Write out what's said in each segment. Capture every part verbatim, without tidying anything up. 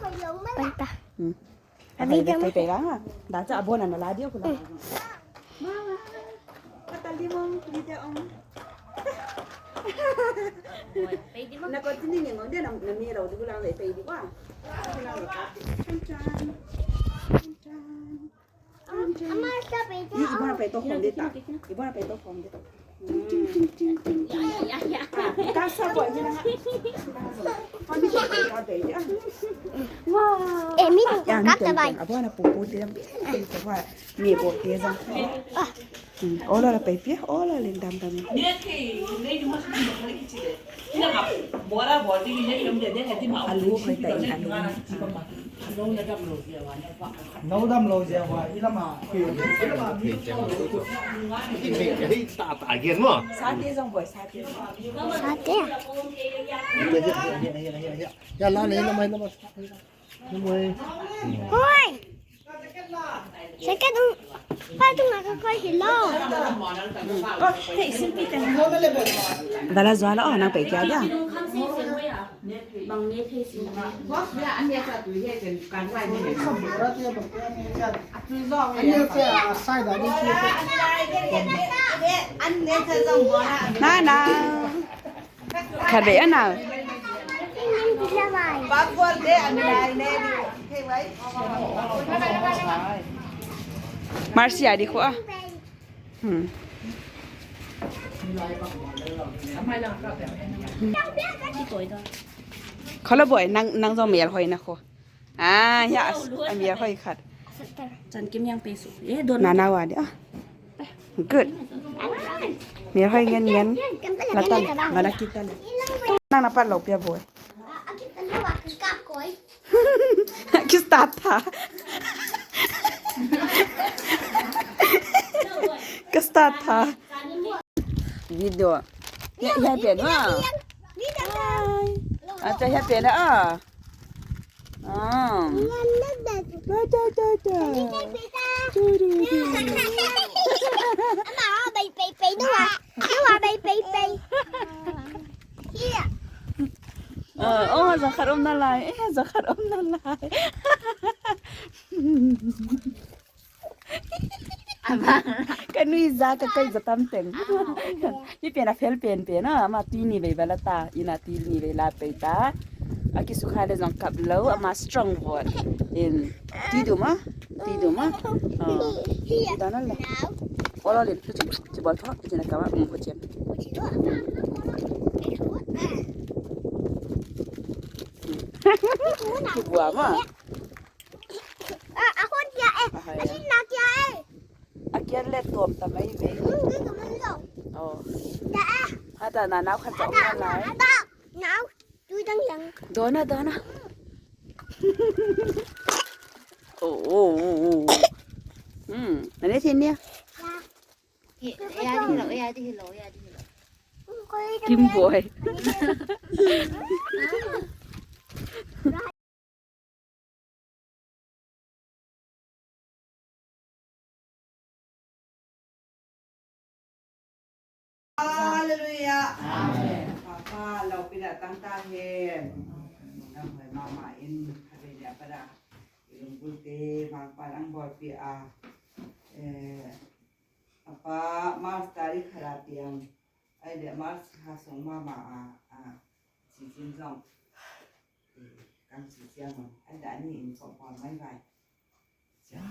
Pai ta. Hmm. A video. Pai, pai, pai, pai, pai. Dah ca abon na la dia kula. Hmm. Mama, kata limong video om. Pai di mo. Na ko tini ngeng om dia na, na mi lau di kula le pai di ba. Kula le ka. Chan chan. Chan chan. Ama, sa pai ta. Ih, ibu na pai to khong di ta. Ibu na pai to khong di ta. Wow. Eh, mi tu kap ta bai. Abu na pupu ti dam. Abu mi bo ti dam. Ah. Hmm, ola la pai pia, ola len dam dam. Alu pai ta in alu. No dam lo zia wa, i lama. Hei, ta, ta, gian mo. Sate zong boy, sate. Sate. Ya, la, la, la, la, la. Hoi. Sate tung, pa tung ngak koi hi lo. Dala zua la, oh, nang pai kia dia. Na, na. Khat vei a na. Marcia di khua. Hmm. Khala boy, nang, nang zong mial hoi na khua. Ah, ya, a mial hoi khat. Chan kim yang pe su. Eh, don. Na na wa dia. Good. Mial hoi ngen ngen. La ta le, la la kita le. Nang na pat lo pia boy. Ka start tha. Ka start tha. Video. Hia, hia pen wa. Hi. Ata hia pen a. Ah. Da, da, da, da. Du, du, du. Ama, bai, bai, bai, nuwa. Nuwa, bai, bai, bai. Hia. Ờ, ơ, za khat om na lai. Ơ, za khat om na lai. Ka nui za ka kai za tam teng. Hi pen a fel pen pen a, ama tui ni vei bala ta, ina tui ni vei la pei ta. A kisukha le zong kap lo, ama strong vot. In, tui du ma, tui du ma. Ờ, da na le. Olo le, tu ci, ci bol tho, ci na kama, um, ho cem. Ki bua ma. A, a khon kia e. A hai a. A sin na kia e. A kia le tuam ta mai ve. Hmm, ki ka man lo. Oh. Da e. Ha ta na nau khat ta om na lai. Da. Nau. Tui dang yang. Dona, dona. Oh, oh, oh, oh. Hmm. Ane sini ya. Ya. Kim boy. Halleluiah. Amen. Papa, lo pila tang ta hen. Nang hoi mama in, habe dia pada. Ilung gulte, mangpa lang bol pia. Eh, apa, Mars tarik hara piang. Ai dia Mars ha song mama a, a, si sin zong. Eh, kang si siang on. Ai dia ni in kong pon mai vai. Sia.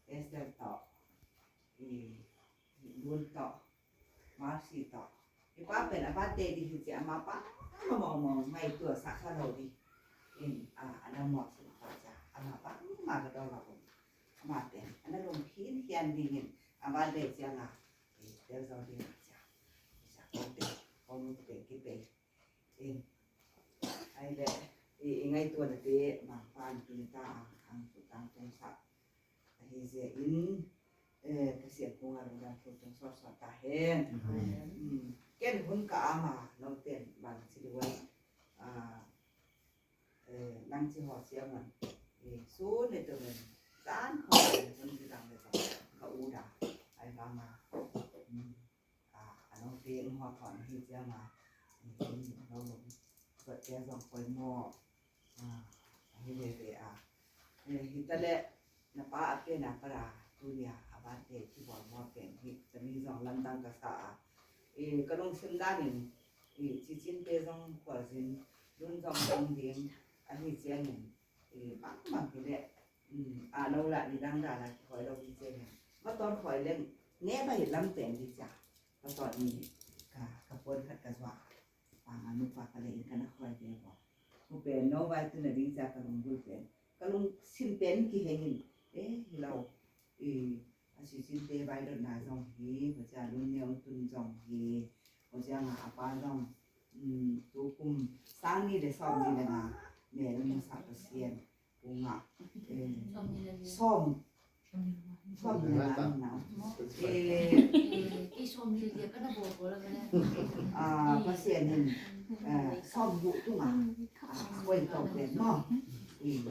Esther tawh. I, i Lun tawh. Mercy tawh. I pa pen a birthday di hi cia ama pa. Ama mawng mawng mai tua sa kha lo di. In a, ana mawh sin pa cia. Ama pa ma ka daw la kum. Ama pen ana lum khin hian dingin a birthday cia nga. I tel zo ding a cia. I cia kong pen. Kong pen ki pen. In. Ai le, i, i ngaihtuahna te, Mangpa in tuni ta a, ang tu tang tung sa. Ahi zia in, eh, Pasian kung a lungdam thu tung sawt sawt ta hen. Amen. Hmm. Ken hun ka ama, no ten, bang ci duai. Ah, eh, nang ci haw sia man. Eh, sun le tu men, zan khaw le, hun ci dang le zan, ka u da. Ai ba ma. Hmm. A, a note in hawthawh na hi ciang a, a note in zong poimawh, a, a Hi veve a. Eh, hi ta leh na pa a pen a para tu nia a ban te ki bol mo pen hi ta mi zong lamdang ka sa a. Eh, ka lungsim dan in, eh, Cicin te zong khualzin lun zong kong ding a hi ciangin, eh, bang bang hi leh, um, a lo la ni dang dan a ki hoi lo hi ciangin. Motor hoi leng ne ba hi lam pen di cia. Ka sawt ni ka, ka puan khat ka zuak. Panga nupa ka le in ka na khuai ve bo. Ku pen no vai tu na ding cia ka lunggul pen. Ka lungsim pen ki hengin. Eh, hi lo. Eh, a Cicin te vai dot na zong hi. Ko cia lung neu tun zong hi. Ko cia nga a pa zong. Um, tu kum sang ni le sawm ni le nga. Me lung sa Pasian. Kung ah, eh, sawm, sawm le nga na. Eh, eh, sawm le nga ka na bawl bawl a ka na. Ah, Pasian in, eh, sawm buh tung ah, ah, koi tawh pen maw. Eh,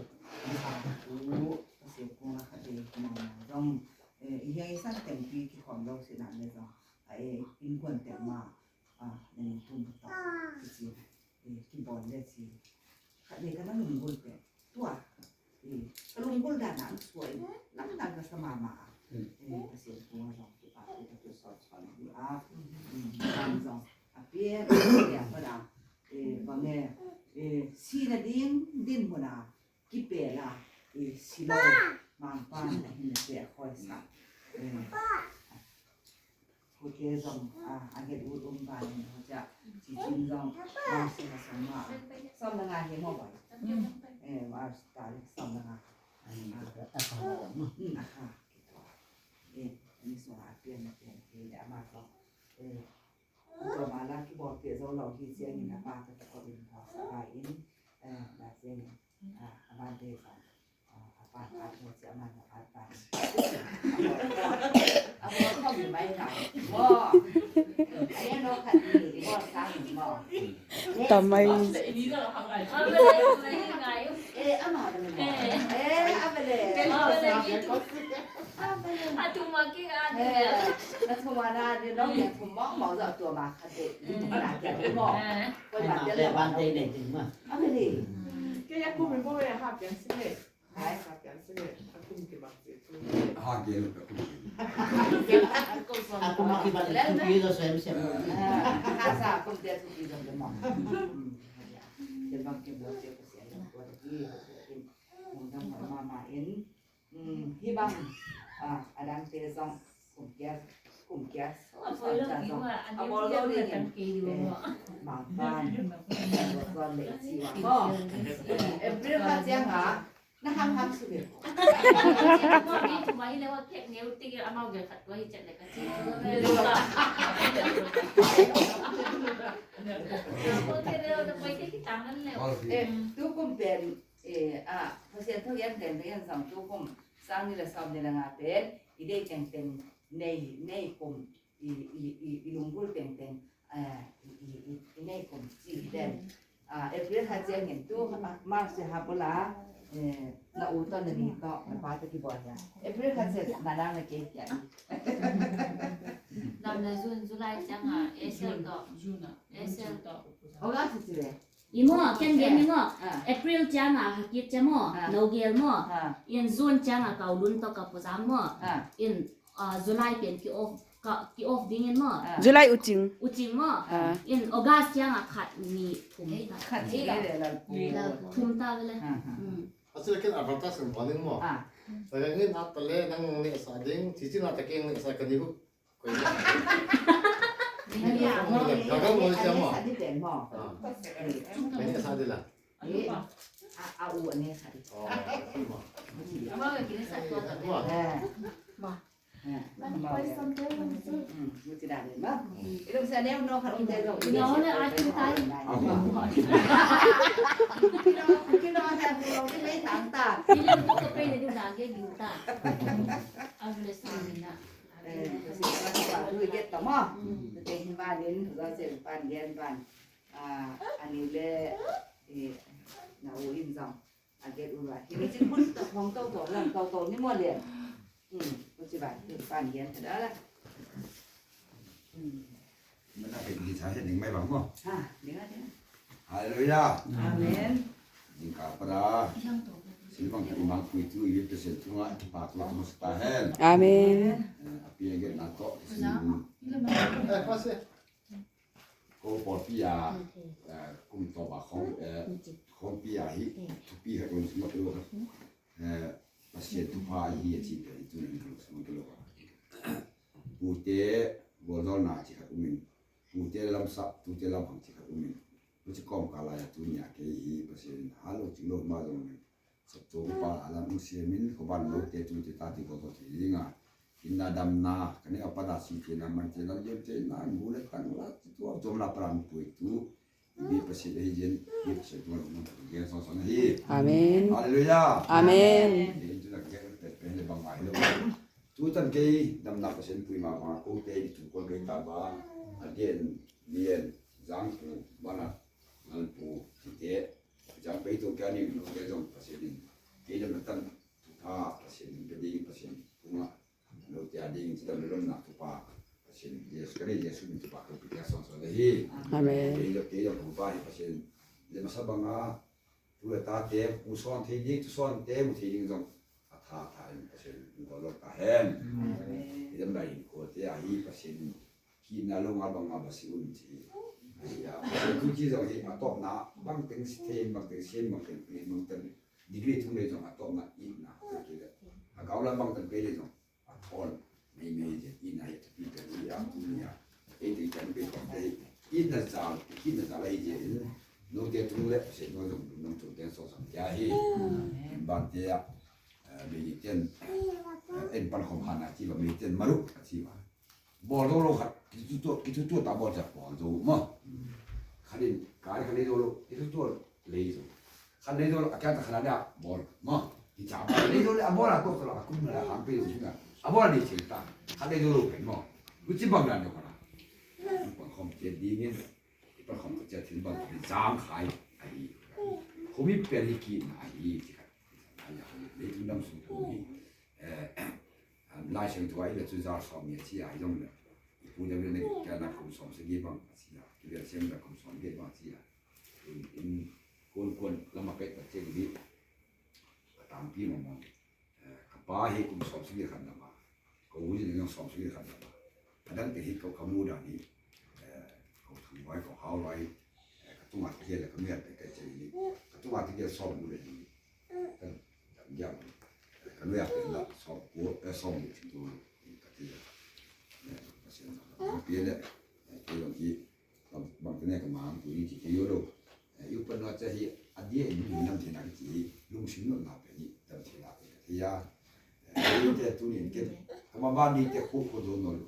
ah, u, Pasian kung ah khat eh, na na zong, eh, i hiang i san teng pi kikhawm lo si na le zong, ah, eh, innkuan teng mah, ah, na ning tum tawh, kici, eh, kibawl le ci. Khat le ka na lunggul pen. Tua, eh, ka lunggul dan a an suai, lamdang ka sa mahmah a. Eh, Pasian kung a zong kipa, eh, ka tu sawt sawt hi a. Mm, dan zong a pian, a pian pa da. Eh, bang e, eh, si na ding din hun a, kipel a, eh, si lo, Mangpan a hin a pia khoi sa. Eh, Kote zong, ah, a get ut um ba ning ho cia. Cicin zong, ah, si ha song ma, ah, sawm le nga hi maw bai. Eh, ah, tarik sawm le nga. Ah, mm, ah, ha. Eh, ni sung a pian na pian hi le ama zong. Eh, tua ma la kibawl pia zo lo hi ciangin a pa ka ta ko in ho sa bai in. Eh, na ciangin. Ah, a ban te zong. Tamai. A kum a kibat thupi lo sem sem. Hih bang, a dangte zong kum kia, kum kia, a bawl lo ding in, eh, Mangpan, a bawl le ci wa ko. April kha ciang a, na ham ham su ve. Eh, tu kum pen, eh, ah, Pasian thu yan pen, pen yan zong tu kum sang ni le sawm ni le nga pen, i dei tengteng nei, nei kum, i, i, i, i lunggul tengteng, eh, i, i, i, i nei kum ci hi den. Ah, April kha ciangin tu, ah, March hap ula, eh, na u tawh na ni tawh, na pa tawh kibawl hi a. April kha ciang na nang na kei kia. Nam na June, July ciang a, April tawh. June a, April tawh. August ci le. I maw, ken gen i maw. Ah. April ciang a Hakip cia maw, ah, Nogel maw. Ah. In June ciang a Kaulun tawh ka puzang maw. Ah. In, ah, July pen ki off, ka, ki off ding in maw. Ah. July u cing. U cing maw. Ah. In August ciang a khat ni thum ta. Khat ni le la. Thum ta vele. Ah, ah. Hmm. A sila ken advertise kan paning maw. Ah. Sa kan ngin at pale nang ne sa ding, cici na ta keng ne sa kan ihu. Eh, ka sin ka pa tu i get ta maw. Mm. Ka te hin van in, ka sin pan gen pan. Ah, ani le, eh, na u in zong. A get u la. Hi ni cin hun ta hong to to, lang to to ni maw lian. Mm, ku ci ba, tu pan gen ta da la. Mm. Mana pe ni sa he ning mai bang maw. Ha, ning a, ning a. Hallelujah. Amen. Ding ka para. Silbang ka imang kui tu i Pasian tungah kipak lo tu masa tahen. Amen. Eh, api yang nak tok. Ko pawlpi a, eh, kum tawp a khawng, eh, khawmpi a hi, thupi khat kong sim lo. Eh, Pasian thupha hi a ci pen i tun in kong sim lo. Pute, gualzawlna ci khat um in. Pute lamsap, tute lamhang ci khat um in. Tua ci kawmkal lai a tuni a kei hi Pasian in hal lo cing lo ma zong in. Saptuam upa a lam hong siamin, ko ban lote tute tate ko tawh thei dinga. Hinna damna, ka nek a pan a si theihna, man theihna, liam theihna, bu le tang la, tua tuamna pan a hong puai tu. I biak Pasian ahi zin, i biak Pasian tua hong puai gen sawnsawng ahi. Amen. Halleluiah. Amen. Amen. Tua na gen pet pen le bang ngai lo. Tu tan kei damna Pasian pui ma bang a kote i tu kuan kei ta ba. A gen, lian, zang pu, bana, ngal pu, tite. Zang pei tu kia ni lo kia zong Pasian in. Kei damna tan thupha Pasian in, pia ding Pasian in. Kuma, lo tia ding, ci dam lo lomna thupha Pasian in. Jesu, ka ni Jesu min thupha ka pi kia sawnsawng le hi. Amen. Kei lo, kei lo thupha hi Pasian in. Le masa banga, tu le tate, mu sawn thei ding, tu sawn te, mu thei ding zong. A tha, tha in Pasian in, ko lo ta hen. Amen. Kei dam dai in, ko te a hi Pasian in. Kihna lo nga bang nga ba si un ci. Ahi a, tu ci zong hi a tawpna bang teng si thei, bang teng si, bang teng pi, bang teng degree thum le zong a tawpna itna. A gau lam bang teng pe le zong a thawn mei mei zia itna hi a thupi pen hi a, tu ni a. Ei teng teng pe tawp te hi. Itna zal, itna zal ahi zia in. No te tung le se no zong dum nong tung ten so sam tia hi. Ban te a, eh, mei ten, eh, en pan khom hana ci ba mei ten maruk a ci ba. Bawl zo lo khat, kithutuat, kithutuat ta bawl ciang bawl zo maw. Khat in kai khat lei zo lo, kithutuat lei zo. Khat lei zo lo, a kiang ta khat a dia bawl maw. Kica bawl lei zo le a bawl a tuak ta lo, a kum na a hang pe zo singa. A bawl a nei cil ta. Khat lei zo lo pen maw. Luci bang dan lo khat a. Pang khom kiat dingin, pang khom kiat thil bang zang khai ahi. Khumi pen hi kihna ahi ci khat. Ahi a, leitung dam sung tu hi. Eh, Lai Siangtho ah i le cu zar sawm nih a ci a, i zong le i pu David nih kiangah kum sawm sagih bang a ci a, kivel siam le kum sawm sagih bang a ci a. Tun in kuan kuan lam a kaih tak ciang hi ka tangpi mawngmawng. Eh, ka pa hi kum sawm sagih khat lam a, ka u hi zong sawm sagih khat lam a. A dang te hi ka, ka mu dan hi, eh, ka u Thang Luai, ka u Hau Luai, eh, ka tungah te le ka mial te ka ciang hi, ka tungah te sawm mu le hi. Kan, kan giam. Kan wei a pen la, sawm kua, eh, sawm nih cin tu, ka ti la. Eh, Pasian na, bang pi le, eh, kei bang hi, bang, bang te ne ka mang tu ni ci kei yo lo. Eh, yu pan wa ca hi, a dia in ni nam te na ki ci hi, lungsim no na pen ni, dam te na pen ka ti ya. Eh, yu te tu ni ken, ka ma ba ni te ko ko do no lo.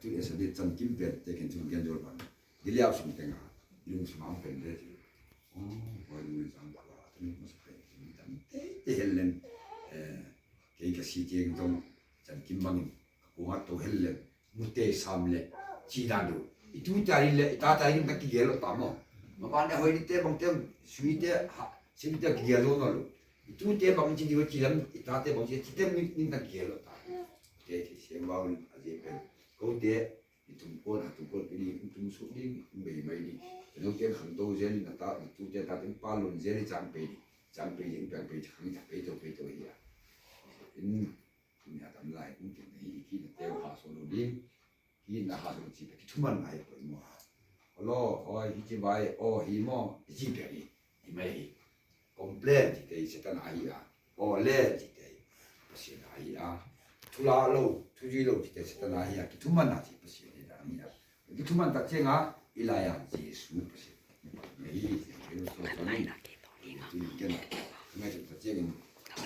Tu le sa de chan kim pen te ken chung gen jol bang. Di liau sung te nga. Lung sung am pen de. Oh, wai lung sang kwa. Tu ni mas pen. Tam te te hel len. Eh, kei ka si keng tong chan kim bang. Ka ko nga to hel len. Mu te sam le. Ci dan do. I tu ta ri le, i ta ta ri ta ki gel lo ta mo. Ma ba ne hoi ni te bang te sui te ha. Sin te ki gel lo no lo. I tu te bang ci di wa ci lam, i ta te bang ci, ci te ni ta ki gel lo ta. Te te se ba un a je pen. Ko te I tum kuan, a tum kuan, pi ding, i tum suk ding, i bei mai ding. I nong tiang khang to zel in a ta, i tu tiang ta tiang pa lun zel i cang pei ding. Cang pei ding, piang pei, khang i ta pei to, pei to hi a. In, in a tam lai, in tiang hi, i ki na teu ha so lo ding. Ki na ha so lo ci pe, ki thuman lai ko i mo ha. Olo, oi, hi ci bai, o, hi mo, i ci pe hi. Hi mai hi. Complain ci te hi Satan ahi a. Aw le ci te hi Pasian ahi a. Thu la lo, thu zui lo ci te Satan ahi a. Kithuman a ci Pasian ahi a. Kithuman tak ciang a i lai a Jesu Pasian. Ahi, Jesu Pasian. Tuni ken a ngai tu tak ciang in.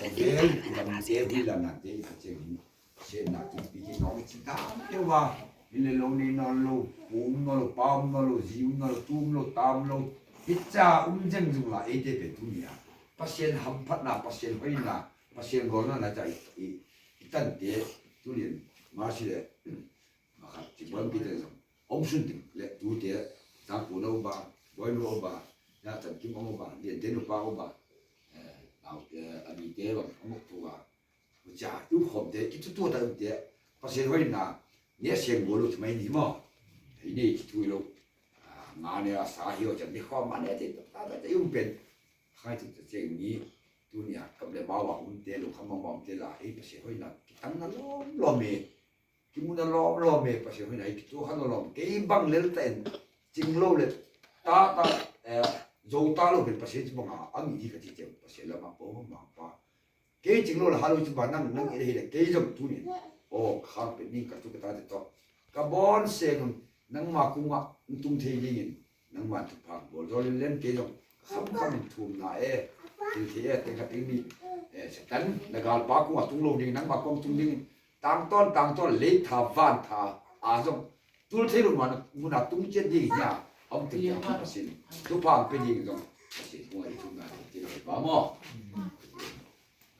Avel lam te hui lam na te tak ciang in. Siatna tumpi ki nong ci dam deuh a, min le lo nei nawn lo, pu um nawn lo, pa um nawn lo, zi um nawn lo, tu um lo, ta um lo. Hi ca um zeng zung la eite pen tuni a Pasian hamphatna, Pasian hoihna, Pasian gawlna na ca i, i, i tante tuni in mah si le, mah khat ci buaipih te zong om sun ding le tute, Zangpu no ba, Bawi no ba, na Chan Kim om ba, Lian te no pa om ba, eh, nau, eh, a nite bang om tuk a, Cia, i upkhawmte, i tutuat a umte, Pasian hoihna, ne siang gual lo thumai ni maw? Hei nei ci thui lo. Ah, nga ne a sa hi aw cian, ni khawm ma ne te, ta ta te i um pen. Khai tu ta ceng ni, tuni a kap le mau a umte, lungkham mau a umte la, ei Pasian hoihna kitangna lawmlawm e, kimuna lawmlawm e, Pasian hoihna ei kituakhana lawm. Kei bang lel ta in, cing lo le, ta ta, eh, zo ta lo pen Pasian ci banga, a mi hi ka ci ciang Pasian lama, oh, Mangpa. Kei cing lo le, ha lo ci banga, nang, nang i le hi le, kei zong tuni, oh, khang pen ning ka tu ka ta te tawh. Ka bawn seng un, nangma kungah, ntung thei dingin, nangma thupha bawl zaw len len kei zong, ka khamkham in thumna e, thil thei e, teng khat teng ni, eh, Satan, na galpa kungah tung lo ding, nangma kong tung dingin, tangtawn, tangtawn, leitha, vantha, a zong, tul thei lo muna, muna tung ciat ding hi a, om teng teng Pasian, thupha pe ding zong, Pasian kungah i thumna, ti lo ba maw.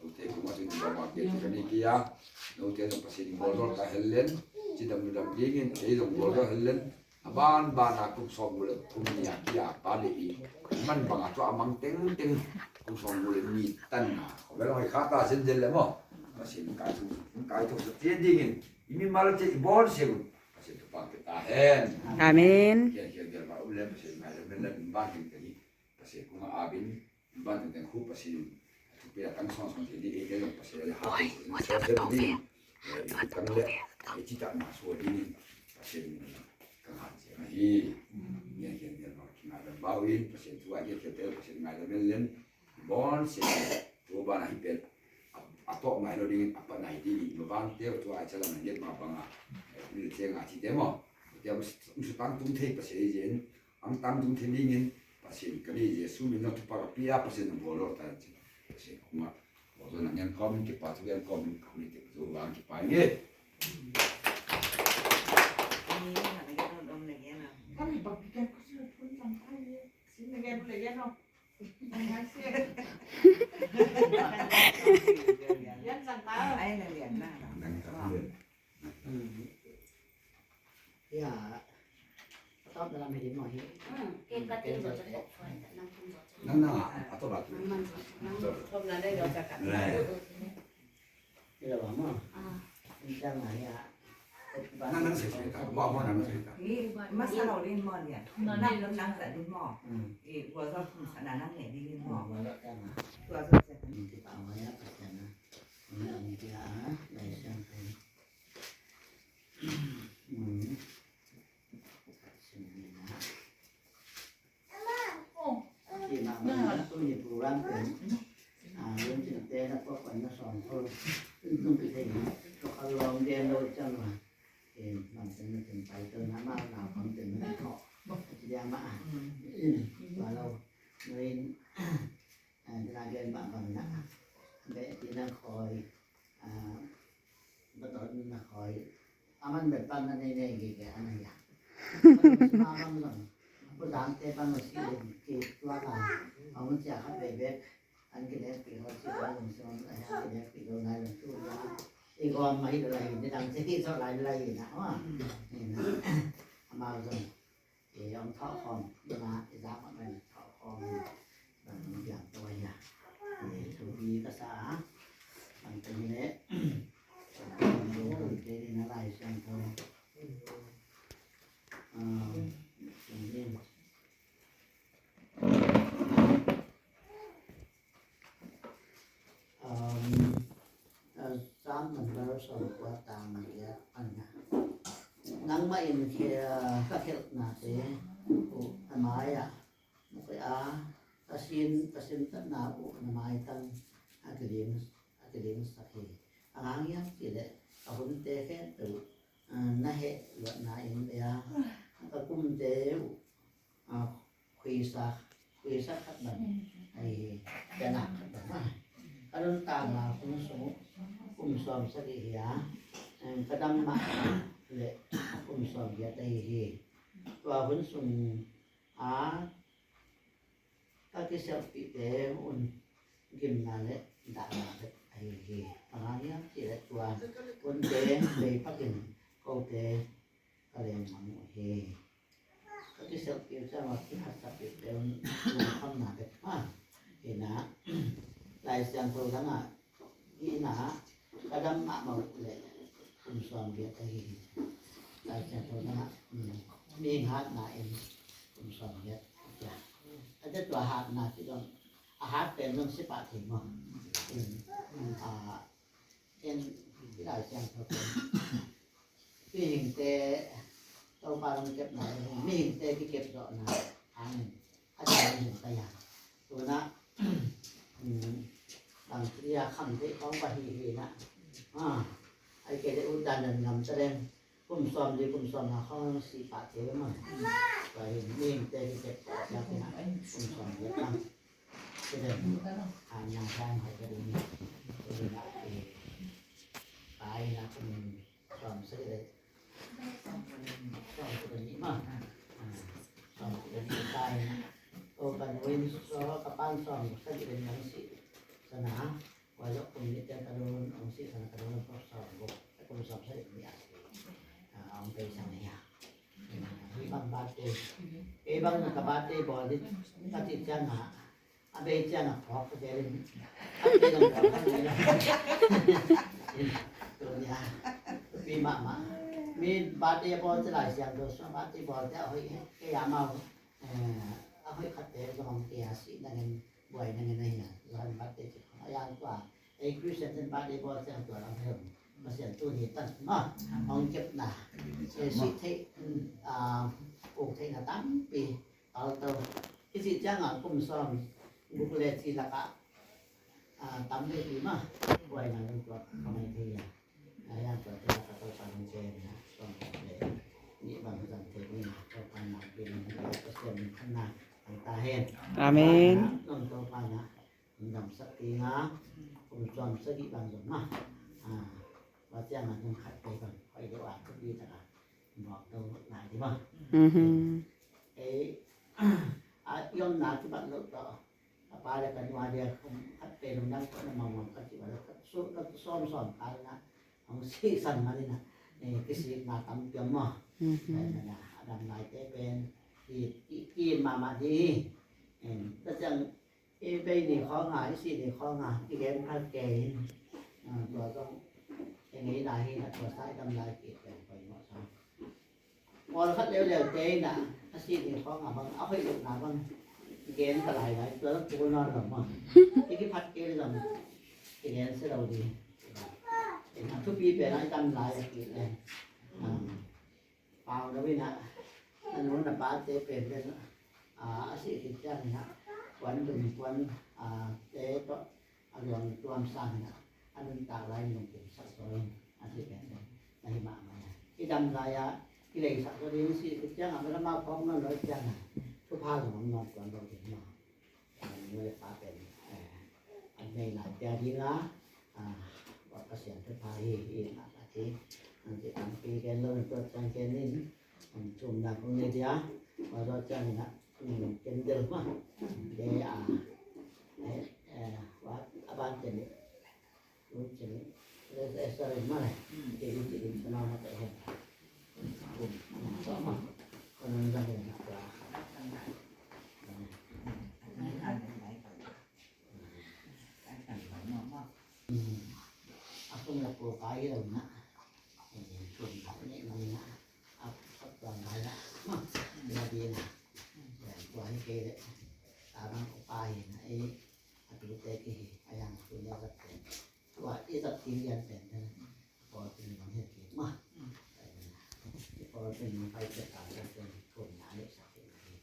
Note kungah cun bangmah kei ci ka nei kei a, note zong Pasian in bawlzawl ta hel len, cidam ludam dingin kei zong bawlzawl hel len, a banbana kum sawm guk le thum ni a kia pa le i man banga tua a mang tengteng kum sawm guk le ni tanna. Khuavel hong hei kha ta zenzen le maw. Pasian in kai thuk, kai thuk sa cian dingin i mimal cian i bawl siang un Pasian thupha pia ta hen. Amen. Kian kian bial ba um le Pasian ngai le men le min ban hin ka hi. Pasian kungah abin Ban tengteng khu Pasian in a thupi a tang sawngsawng thei ding, eite zong Pasian a le hat in sawng thei ding, eh, i thutang le i citakna suah dingin Pasian in ka ngan ciang ahi. Ngian hian mial bang kingai lam bau in Pasian thu a ngian hian te Pasian ngai lam en len i bawn se thu ban a hi pen a, a tawh ngai lo dingin a pat nai dingin ma vang teu thu a i chalam a ngiat ma banga, eh, mil ciang a ci te maw. Tia musu tang tung thei Pasian i zin Ang tangtung thei dingin Pasian ka ni Jesu min zong thupha ka pia, Pasian zong bawlzawl ta in cin. Pasian kungah bawlzawl na ngen kawmin kipa thu gen kawmin ka huni tek zo vang kipa ing e. Nang ka huni. Ya. Tawpna lam hi ding maw hi? Ken ka tin zawh cakap. Nang na a tawp a tu. Tawpna dai zawh cakap. Lai. Kila ba maw? Nang nang sek sek ta. Maw maw nang sek ta. Masa lo din maw nia. Nang lo nang sa din maw. I gua zawh kum sa na nang ne din maw. Gua zawh sa. Kita awal ya pasti na. Ini dia. Lai siang. Kei mah mah na tuni program pen, ah, lungsim te na kuak kuan na sawm tho. Lungsim kithei na, tua ka lawm gen lo ciang mah. Kei bang pen na pen pai tawh na mah na bang pen na thawh. Ci dia mah. Tua lo. Nuin, ah, na gen mah bang na. Beh, ti na khoi. Ah, Baton na khoi. Aman bel pan na nei nei ge ge ana ya. Baton sima bang zong. Baton te bang si ke tua ka. Amun sia khat be be. An ke ne pi ho si bang zong si bang an ke ne pi lo nai lo tu ya. I gom mai lo lai ni dang si so lai lai na wa. Ni na. Ama zong. I hong thawh khawm, i na, i zak mah bang thawh khawm, bang hong piang tawh hi a. I thupi ka sa a, bang teng hi leh, bang teng hi leh, bang teng hi na Lai Siangtho. Ah, teng hi. Um, uh, Psalm number sawm kua tang giat pan na. Nangmah in khia ka khelhnate uh na mai-ah na koih a, ka sin, ka sintatna uh na maitang a kiling, a kilingsak hi. A ngang hiam cih leh ka hunte khempeuh, uh, na heh luatna in bei a, ka kumte uh, ah, khuisa, khuisa khat bang ahi hi, pianak khat bang a. Ka nuntakna hun sung uh kum sawm sagih hi a, em, ka dam mah le kum sawm giat ahi hi. Tua hun sung a ka kiselhpihte un gimna le dahna bek ahi hi. Bang hang hiam cih leh tua hunte bei pakin kote ka lengmang uh hi. Ka kiselhpih uh ciang a kiphatsak pih peuh lungkhamna bek hi. Hi na, Lai Siangtho dangah hih na, ka dam mahmah uh leh kum sawm giat ahi hi. Lai Siangtho dangah, um, mihing hatna in kum sawm giat a cia. A cia tua hatna ci dong A hat pen zong si pah thei maw? A, en, i Lai Siangtho pen mihingte, Topa dong kepna, mihingte kikep zawhna hangin a dang zong ka ya. Tuna, bang ci a kham theih khawng ka hi hi na. Ai kei le ut dan dan ngam ta leng. Kum sawm li kum sawm nga khawng si pah thei maw? Tua hi mihingte kikep zawhna kum sawm li kham. Kidem, a, na dan hai ka ding. Kidem, a, e, pai na kum sawm sagih le sawm sagih le nih ma. A, sawm sagih le nih pai na. O, ka nu in sawm, ka pa'n sawm sagih le nih hong sihsan a. Tua zawh kum nih teng ka nu in hong sihsan a, ka nu in sawm sagih le nih a. A, hong paisan a hi a. Hih bang birthday. Kei bang ka birthday bawl ding ka cih ciangin a, a bei ciangin a phawk ka tel in. A bei dong phawk ka tel in. Tua nia. Pi mahmah. Mi birthday bawl ci Lai Siangtho sung birthday bawl te a hoih kei a mau. Eh, a hoih khat te zong kei a sih nangin buai nangin a hi a. Zong birthday ci khong a yang tua. Ei Christian ten birthday bawl ciang tua lam hi. Pasian tu ni tan ma. Hong kepna. Ei sih theih, ah, uk theihna tampi. Alto. Hi sih ciang a kum sawm guk le ci lak ah, ah, tam le pi ma. Buai na lung tua ka mai thei a. A yang tua te lak ah Topa nong pen na. Sawm le nih bang zang thei ding a. Topa na pi nong tua Pasian min khan na. Ang ta hen. Amen. Nong Topa na. Damsak ding a, kum sawm sagih bang zong ma. A, tua ciang a nung khat peuh bang hoih deuh a thupi tak a mawk to nai ding ma. Mhm. Ei, a, i omna kibat loh tawh ka pa le ka nu a dia kum khat peuh lungdam koihna mawkmawk ka kibat loh, ka sawm, ka sawm sawm kal na hong sihsan man in a, eh, kisikna tampi om maw. Mhm. Tua in a, a dam laite pen ki, ki, ki mahmah ding hi. Em, tua ciang i bei ni khawng a, i sih ni khawng a, i gen phal kei in. A, tua zong i ngeina hi na, tua sa i dam lai kik pen poimawh sa. Pawlkhat leuleu te in a, a sih ni khawng a bang, a hoih lohna bang gen ka lai lai, tua zong tul nawn lo maw. I kiphat kei le zong i gen si lo ding. A thupi pen a i dam lai a kik le. A, Pau lo in a, a nu na pate pen pen a, a sih khit ciang in a, puan dum puan, a, te tawh a luang tuam sang in a, a nuntak lai in lungkim sak zaw in a sih pen pen na hi mahmah a. I dam lai a, i lei sak zaw ding sih khit ciang a, amau phawk nawn lo ciang a, thupha zong om nawn tuan lo ding maw. Nu le pa pen, eh, an nei lai pia ding a, ah, Pasian thupha hi, hi, a, a ti. An ti tampi gen lo, an tuat ciang gen in, an thumna kong nei dia, a tuat ciang in a, mm, ken del ma. Ke, ah, eh, eh, wa, a ban ken in. Tua i zat ding lian pen te, a pawl pen bang hiat kik ma. I pawl pen bang pai cia ka pen pen thum na le sa kik na hi.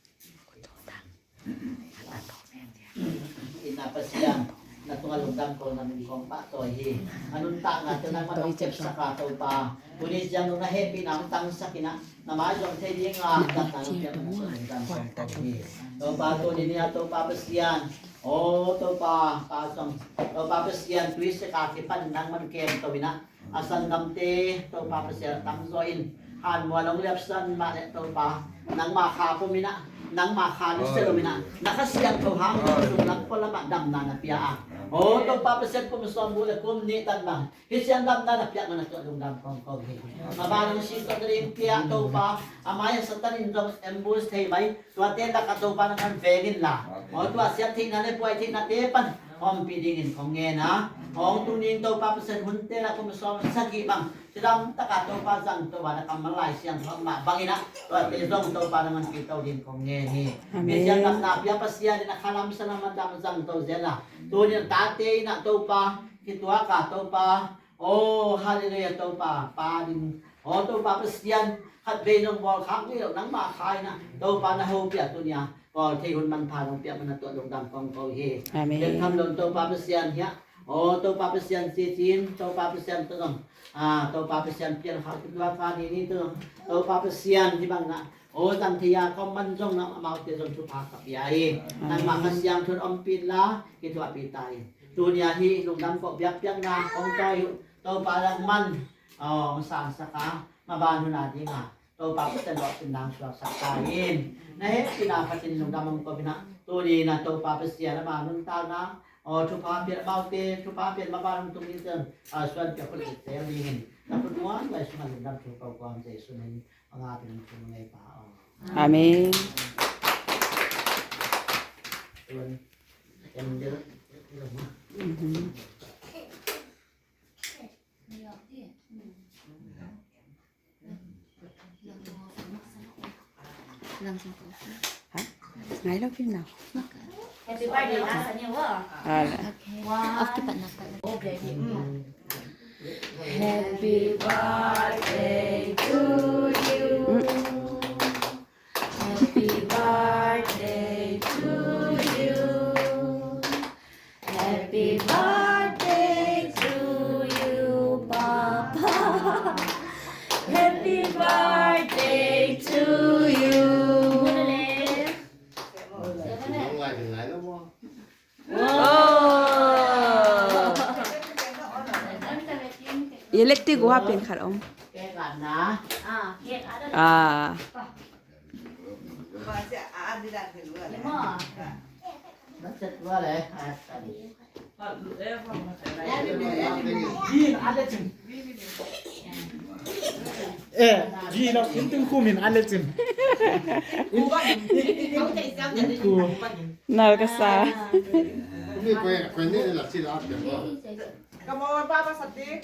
Ina Pasian, na tunga lungdam ko na min kong pahtawi hi. A nuntakna te nangman hong kepsak a Topa. Tuni ciang nung na hehpihna hong tangsak in a, na mai zuang thei ding a, dapna nong piak na min lungdam kong ko hi. Topa tuni ni a Topa Pasian. O Topa, Pa Song, Topa Pasian, tui sek a kipan nangman kem to in a, a sanggamte, Topa Pasian, a tamzaw in, han mual hong liapsan mah leh Topa, nangma kha pom in a, nangma kha nusia lo in a, na Kha Siangtho hang sung lam pua lam ah damna na pia a. O Topa Pasian, kum sawm guk le kum nih tan bang hih ciang damna na piak man a tuah lungdam kawmkawm hi. Mah bang hong si tuah ding pia Topa, a mai a Satan in zong ambush thei mai. Tuate lakah Topa nangman veng inla, aw tua siat theihna le buai theihnate pan ompih dingin kong ngen a, hong tungding Topa Pasian hunte lak kum sawm sagih bang Cidam taka Topa zangto a, na kammal Lai Siangtho mah bangin ah tuate zong Topa na nganpi to ding kong ngen hi. Amen. Misiangtho na pia Pasian in a khalam sanam a dam zangto zel a, tuni a tate in ah Topa kituak a, Topa, oh, halleluiah, Topa pa ding, oh, Topa Pasian, khat vei zong bawl khak ngei lo nangmah kha in ah Topa na hopih a, tuni a bawl thei hun manpha zong piak man a tuah lungdam kong ko hi. Amen. Bek tham lo in Topa Pasian hiah, oh, Topa Pasian cicin, Topa Pasian tawh zong, ah, Topa Pasian pian khak kituak a, ni ni tawh zong Topa Pasian hih bang na, oh, zang thei a kong man zong na amaute zong thupha ka pia hi. Amen. Nangmah Kha Siangtho in ompih inla kithuahpih ta hi. Tuni a hih lungdam kawh biakpiakna kong tawi uh Topa lak man, oh, hong sangsak a, maban hun a ding a Topa Pasian lawhcin nang suaksak ta in. Na hehpihna phatin lungdam hong ko in ah, tuni in ah Topa Pasian ama nuntakna, aw, thupha pian amaute, thupha pian maban hong tung ding ciang, a, suan piak khut zel dingin na khut nuam lai sungah lungdam thu ko kawm Jesu min a ngapin hong tung ngei pa aw. Amen. Tuan, em, Mhm. Hah? Ngai lo phim nau. Happy birthday na sa niya wa. Ah. Okay. Off kipat na pa. Happy birthday to you. Happy birthday to you. Happy birthday to you, Papa. Happy birthday to you. Wow. Electric wa pen khat om. Ah. Eh, ji lo, in tung kum in a le cin. In, in, in, in ku. Nal ka sa. Kamu apa pasal ni?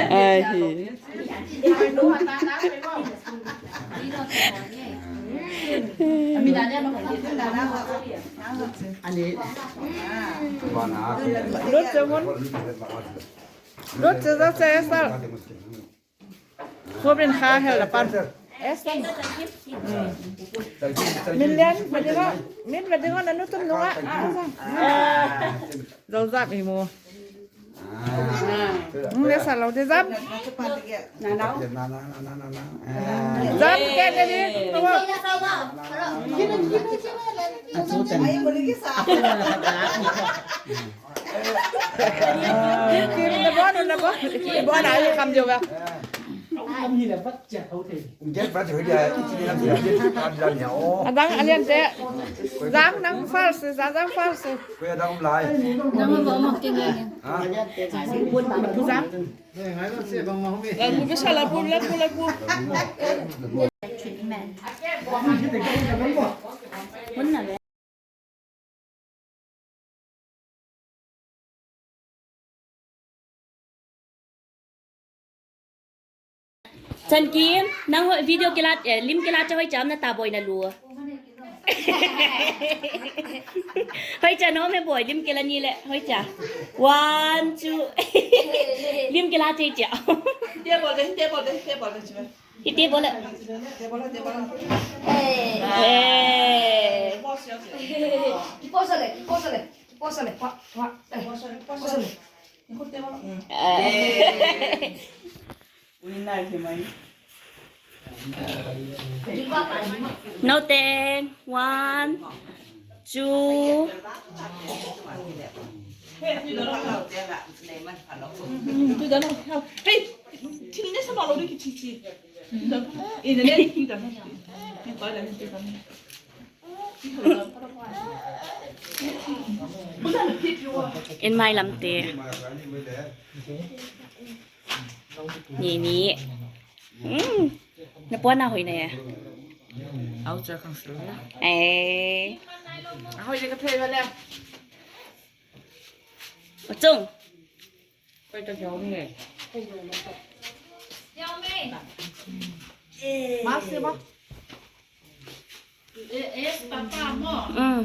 Ai hi. Lut cungun. Lut cungun sesal. Khubin kha hel la pan. Min lian, min lian, min lian na nu tun nunga. Zau zap i mu. Nge sa lo de zap. Zap ke ne di. Kim na bon, na bon. Bon a kam jo ga. Adang a lian te. Zang nang false, zang zang false. Nang ba ma ke ngai. Zang. Labu bisa labu, labu, labu. Treatment. Chan Kim, nang hoih video kilat, eh, lim kilat ca hoih cam na ta boi na lu. Hoih ca no me boi, lim kilat ni le, hoih ca. One, two. Lim kilat ca ca. Table, table, table, table. Ite bola. Eh. Eh. Note, one, two. Hey, thil ne sa ma lo ding ki ci ci. Ina ne ki da. En mai lamte. Ni ni. Mm. Na puan na hoih ne. Au cha kang sil na. Eh. A hoih le ka thei ba le. Chung. Koi ta kiao nge. Mas se ba. Mm.